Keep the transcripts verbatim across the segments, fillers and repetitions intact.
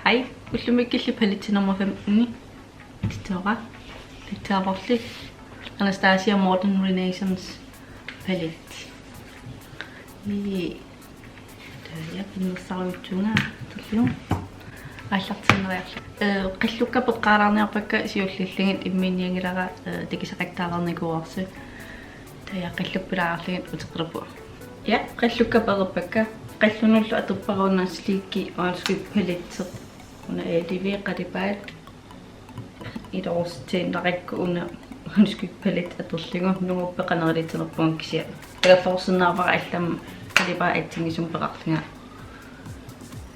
Hej, ullumikkut paletsi nummer femten-i. Titoqa. Titoqorli Anastasia Modern Renaissance palette. Ii. Taava pinnersarujussuunga tulliu. Aallartiinnariarlugu. Eh, qallukka peqqaalaarniarpakka siulliullugit immiinnianngilara, eh, takusaqattaarnikuuarsi. Taava qallukka pilaarlugit uteqqillugu. Ja, qallukka pereerpakka. Qallunullu atorpara una Sleek øjenskygge palette. Una A D V qalipaat. Ilorsuutiinnarlugu una øjenskygge palette atorlugu nunguppat qanoq iliortiginerpunga kisianni. Takorloorsinnaavara allamik qalipaat assigisumik peqarlunga.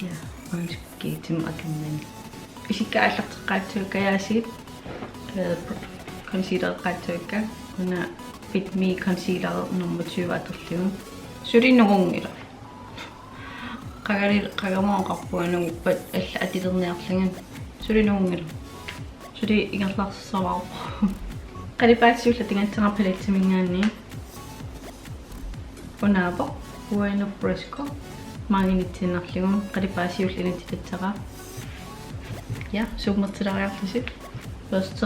Ja, øjenskygge atornani. Isikka aallarteqqaassavakka aasiit, eh, concealereqqaassavakka, una Fit Me concealer nummer tyve atorlugu. Suli nungunngilaq. Qangali-, qangamoorpunga nunguppat alla atulerniarlugit. Suli nungunngilaq. Suli ingerlaarsuarpoq. Qalipaatit siulliit atugassara palettiminngaanniit. Unaavoq Bueno Fresco. Maanga inissiinnarlugu qalipaatit siulliit inissitassara. Ja, zoommertileriarlusi. Børste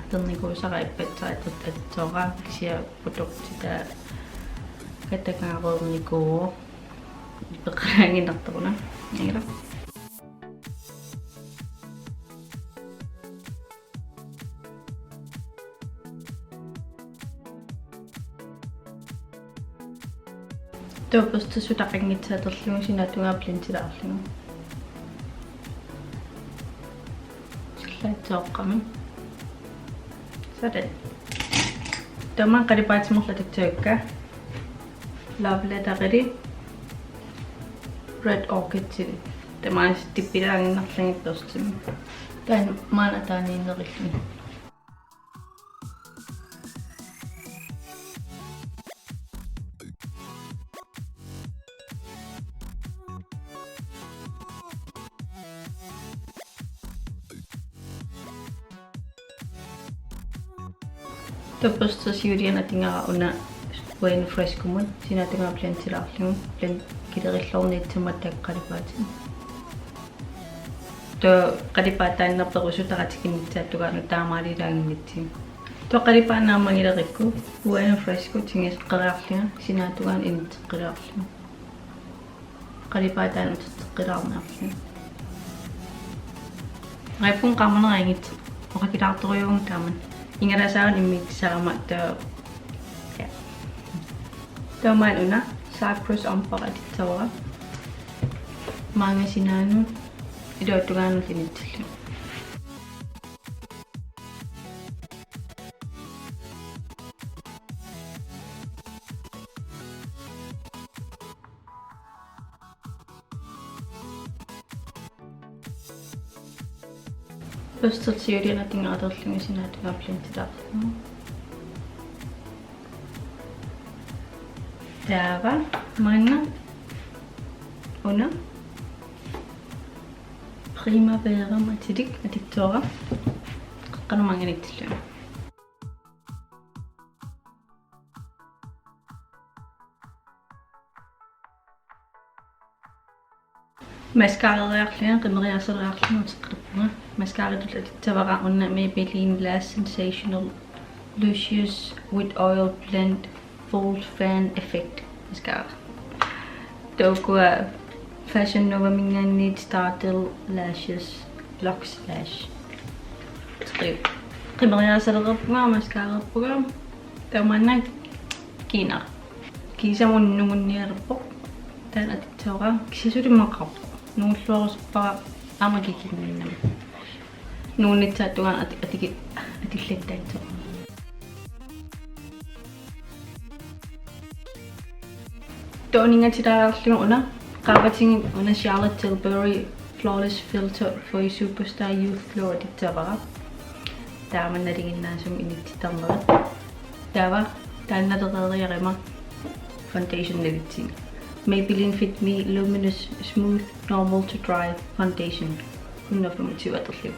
atornikuusara ippassaq atortoora kisianni produkti taava katagaareernikuuvoq. Peqalaannginnartoruna. Ila. Taava børste sutaqanngitsoq atorlugu sinaata tungaa blenderilaarlugu. Silaatsoqqami. Sådan. Taava qalipaatit marluk atussavakka. Love Letter-imi Red Orchid-imi. Taava tippilaannginnarlugit børstimik. Taava maanna taaniinnerilluni. Taava børste siuliani atugara una Bueno Frescomut, sinaata tungaa blenderilaarlugu, blend-, kilerilluarniassammat taakku qalipaatit. Taava qalipaat taanna perusutara tikinnissaata tungaanut taamaalilaannginnitsi. Taava qalipaat naammagilerukku Bueno Fresco tiguseqqeriarlunga sinaata tungaanut inisseqqeriarlunga. Qalipaat taanna uterteqqilaarniarlunga. Aappun qaamanera inngitsoq. Oqaatigilaartorujuuvunga taama. Ingalasaagun immiussisarama taava. Ja. Taava maanna una Cyprus Amber atussavara. Maanga sinaanut iluatungaanut inissillugu. Børste siuliani atugara atorlugu sinaata tungaa blenderilaarlugu. Taava maanna una Primavera Matilik atussavara. Qeqqanut maanga inissillugu. Mascaraleriarlunga, qimeriaasaleriarlunga uteqqippunga. Mascaratut atussavara una Maybelline Lash Sensational Luscious with Oil Blend Full Fan Effect mascara. Taava ukua Fashion Novaminngaanniit Stardil Lashes Luxe Lash. Qi-, qimeriaasalereerpunga, mascarareerpunga. Taava maanna kiinara. Kiisami nungunnialerpoq. Taanna atussavara. Kisianni suli immaqarpoq. Nungulluarusuppara aamma kikinninnama. Nungunnissaata tungaanut ati-, atiki-, atullattaassaaq. Taava uninngatilaariarlugu una qaavatigut una Charlotte Tilbury Flawless Filter for a Superstar Youth Glow atussavara. Taama nalinginnaasumik inissittarnerit. Taava taanna alereeriarama foundation nalitsi. Maybelline Fit Me Luminous Smooth Normal to Dry Foundation. Hundrede femogtyve atorlugu.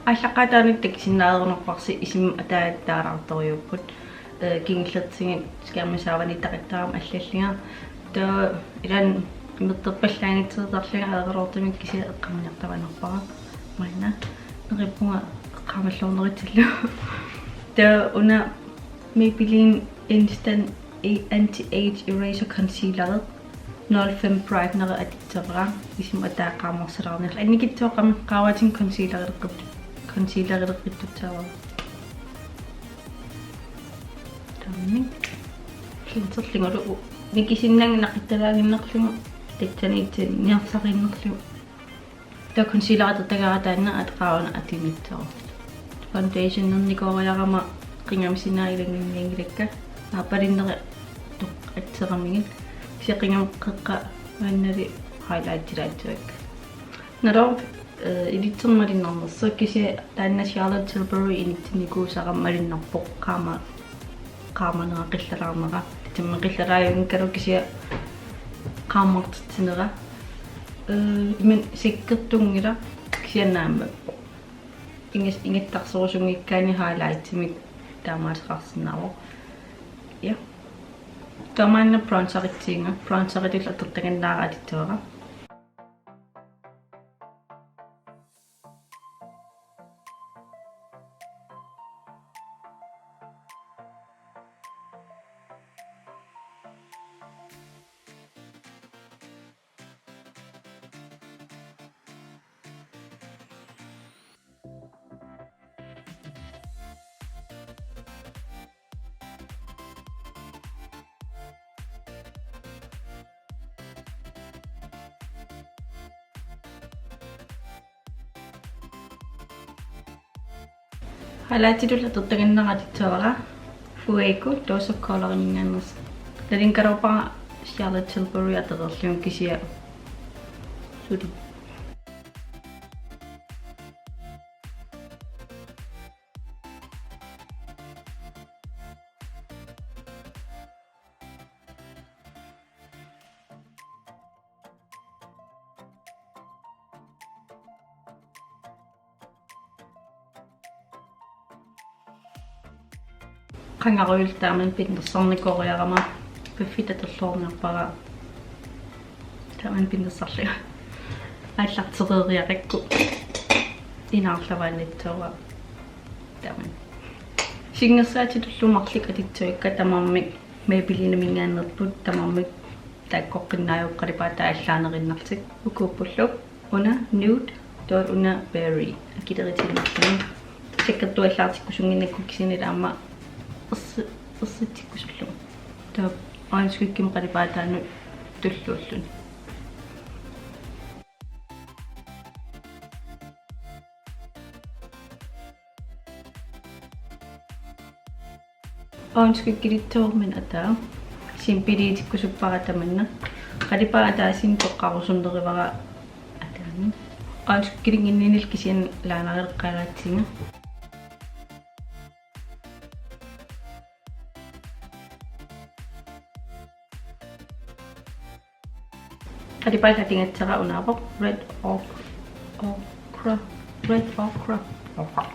Aallaqqaataaniit takusinnaalernerparsi isima ataatsialaartorujuupput. Eh, kingullertigut skærmit saavaniittaqattaarama allallunga. Taava ilaanni imerterpallaanngitsoortarlunga ajoraluartumik kisianni eqqaamaniartariaqarpara. Maanna neriuppunga eqqaamalluarnerutillu. Taava una Maybelline Instant Anti-Age Eraser Concealer nul fem Brightener atussavara, isima ataatsialaarnerlu. Annikitsuaqqamik qaavatigut concealerileqqit-, concealerileqqittussaavara. Taamani. Cleanserlugulu u-, nikisinnannginnaqittalaaginnarlugu tassaniitsi niarsariinnarlugu. Taava concealer atortagara taanna ataqaana atunissaa. Foundationernikooriarama qingami sinaa ilanngunnianngilakka. Aappalunnerit toq atseramigit. Kisianni qingami qeqqa maannali highlightilaassavakka. Naluara, eh, ilitsermat malunnarnersoq kisianni taanna Charlotte Tilbury initsinikuusara malunnarpoq qaama-, qaamanera qillalaarnera. Tassami qillalaajunngikkakka kisianni qaammartitsinera. Eh, imannak sakkortunngilaq kisianni naammapput. Ingas-, ingattarserusunngikkaanni highlightimik taamaaseqarsinnaavoq. Ja. Taava maanna bronzeritsiinnga, bronzeritut atortagannaara atussavara. Highlightitut atortagannaara atussavara Fuego Dose of Coloriminngaanneersoq. Nalunngilarpara Charlotte Tilbury atorlugu kisianni suli. Qangarujuk taamani pinnersarnikooriarama piffissaq atorluarniarpara taamani pinnersarlunga. Aallartereeriarakku inaarlavaannitsoora taamani. Singersaatitullu marluk atussavakka tamarmik Maybellineminngaanneerput tamarmik taakkoqqinnaajukka qalipaataa allaanerinnartik ukuuppullu. Una Nude, taava una Berry. Akileritinnaalluni. Sakkortuallaartikkusunnginnakku kisianni aamma ersi-, ersitsikkusullugu. Taava øjenskyggemi qalipaataanut tulluulluni. Øjenskyggilittuarmik ataa. Simpeliutikkusuppara tamanna. Qalipaat ataasiinnaq toqqarusunnerivara ataani. Øjenskyggilinnginninilu kisianni linerileqqaalaassinga. Qalipaataa atugassara unaavoq Red Oc-, Ochre, Red Ochre. Ochre.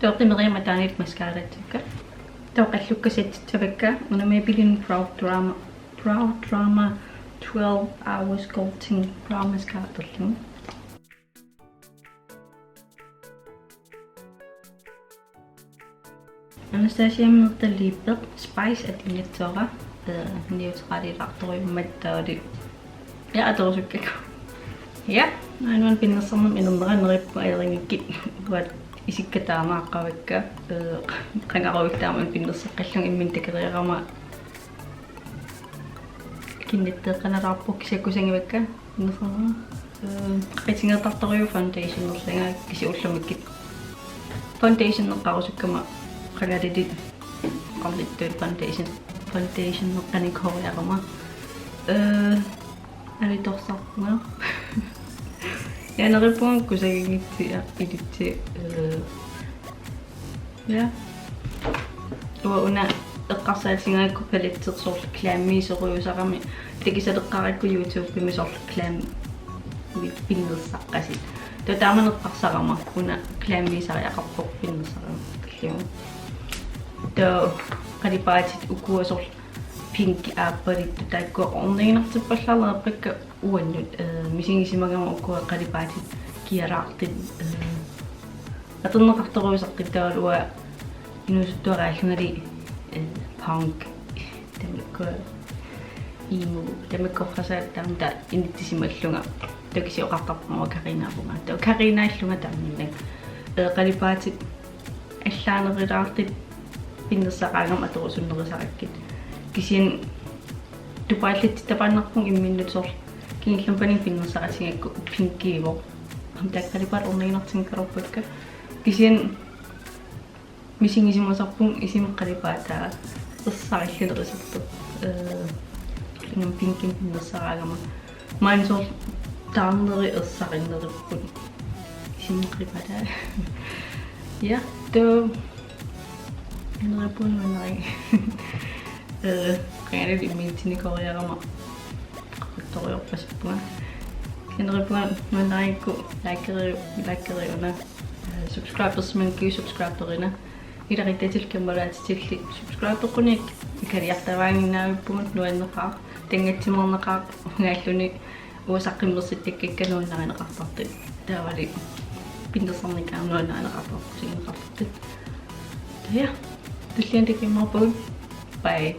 Taava qimeriama ataanilu mascaralaatsikka. Taava qallukka settissavakka una Maybelline Brow Drama, Brow Drama twelve Hour Sculpting Brow Mascara atorlugu. Anastasiaminngaanneersoq Lipper Spice atugassara, eh, neutralilaartorujussuummat taavalu. Ja, atorusukkakku. Ja, aajuna pinnersarnermik inernera neriuppunga ajorinngikkukkit. Uanga isikka taamaaqqavakka, eh, qangarujuk taamani pinnersaqqallunga imminut takoriarama. Kinnitteeqqanalaarpoq kisianni kusanngivakka. Pinnersarnera. Eh, qaqutigeertartorujuk foundationerlunga kisianni ullumikkut. Foundationeqqarusukkama qangalili. Qangalili foundation. Foundationeqqanikooriarama. Eh, alitorsarpunga. Ja, neriuppunga kusaginngitsoq ilitsi. Eh, ja. Uanga una eqqarsaatigaakku palettit soorlu glam-iusorujussuusarami, takisaleqqaarakku YouTubemi soorlu glam pinnersaqqasit. Taava taama eqqarsarama una glam-iusariaqarpoq pinnersarama. Taava qalipaatit ukua soorlu pinki aappalittut taakkua orniginartippallaalerpakka uannut, eh, misigisimagama ukua qalipaatit kialaartut, eh, atorneqartorujussuusartut taavalu uanga inuusuttuaraallungali, eh, punk, tamakkua emo, tamakkorpassuit taama inissisimallunga. Taava kisianni oqartarpunga uanga Karinaapput. Taava Karinaallunga taamaallaat, eh, qalipaatit allaanerulaartut pinnersaraangama atorusunnerusarakkit. Kisianni tupaallatsitappaannarpunga imminnut soorlu kingullermi pinnersaratigigakku pinkiuvoq. Aamma taakku qalipaatit orniginartinneqalerpakka. Kisianni misigisimasarpunga isima qalipaataa ersarillulerisartoq. Eh, inuup pinkimik pinnersaraangama. Maani soorlu taarneri ersarinnerupput. Isima qalipaataa. Ja, taava. Qineriuppunga nuannari-. Eh, qangali imminnut tinikoriarama. Quttoriorpasippunga. Qineriuppunga nuannarigukku likeri-, likeriuna. Eh, subscribersimanngikkuit subscriberina. Ilaquttatit kammalaatitillit subscribereqqunik ikaliartavaaginnavippugut, nuanneqaaq, tanngassimaarneqaaq, uangaalluni uanga saqqummersittakkakka nuannarineqartartut. Taavalu pinnersarnikka aamma nuannarineqartartut, qusigineqartartut. Ja, tulliani takuumaarpugut. Bye.